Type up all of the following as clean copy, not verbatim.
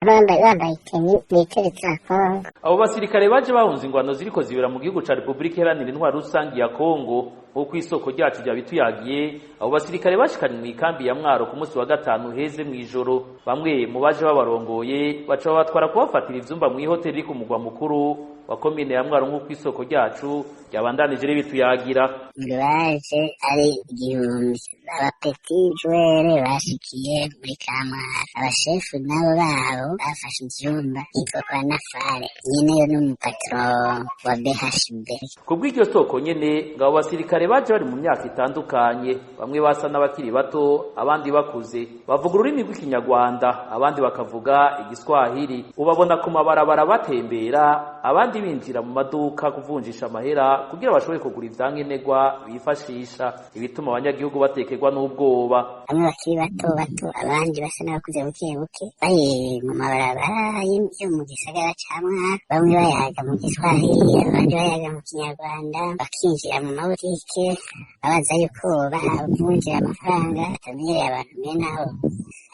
Bambaye itenue bita Kongo. Abo basirikare baje bahunze ingwano ziriko zibera mu gihugu ca Republika Iharanira Intwaro Rusangi ya Kongo. Nk'uko isoko ryacu ryabituyagiye, abo basirikare bashikanywe mw'ikambi ya Mwaro ku munsi wa gatanu heze mw'ijoro. Bamwe mu baje babarongoye baca babatwara kubafatira ivyumba mw'ihoteli iri ku mugwa mukuru wa komine ya Mwaro, nk'uko isoko ryacu ryabandanije ribituyagira. Baje ari 1000, abapetits joueurs bashikiye muri Kamwaro. Abashefu nabo babo bafashe ivyumba hitwa kwa Nafare, nyeneyo n'umupatron wa BHB. Kubw'iryo soko nyene, ngo abo basirikare baje bari mu myaka itandukanye, bamwe basa n'abakiri bato, abandi bakuze, bavuga ururimi rw'Ikinyarwanda, abandi bakavuga Igiswahili. Ubabona ku mabarabara batembera, abandi binjira mu maduka kuvunjisha amahera kugira bashobore kugura ivyankenerwa bifashisha, ibituma abanyagihugu batekerwa n'ubwoba. Bamwe bakiri bato bato, abandi basa n'abakuze buke buke, bari mu mabarabara yo mu gisagara ca Mwaro, bamwe bayaga mu Giswahili, abandi bayaga mu Kinyarwanda, bakinjira mu mabutike babaza yuko bavunjira amafaranga batamenyereye. Abantu mwene abo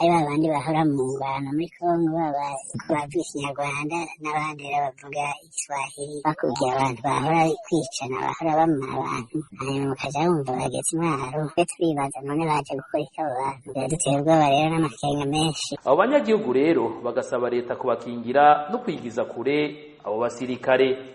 ari ba bandi bahora mu ngwano muri Kongo, baba bavuga Ikinyarwanda, n'abandi rero bavuga Igiswahili. Bakubwira abantu bahora kwicana, bahora bamara abantu, hanyuma mukaja wumva bageze Mwaro. Twe turibaza, none baje gukora iki abo bantu? Biradutera ubwoba rero n'amakenga menshi. Abo banyagihugu rero bagasaba leta kubakingira no kwigiza kure abo basirikare.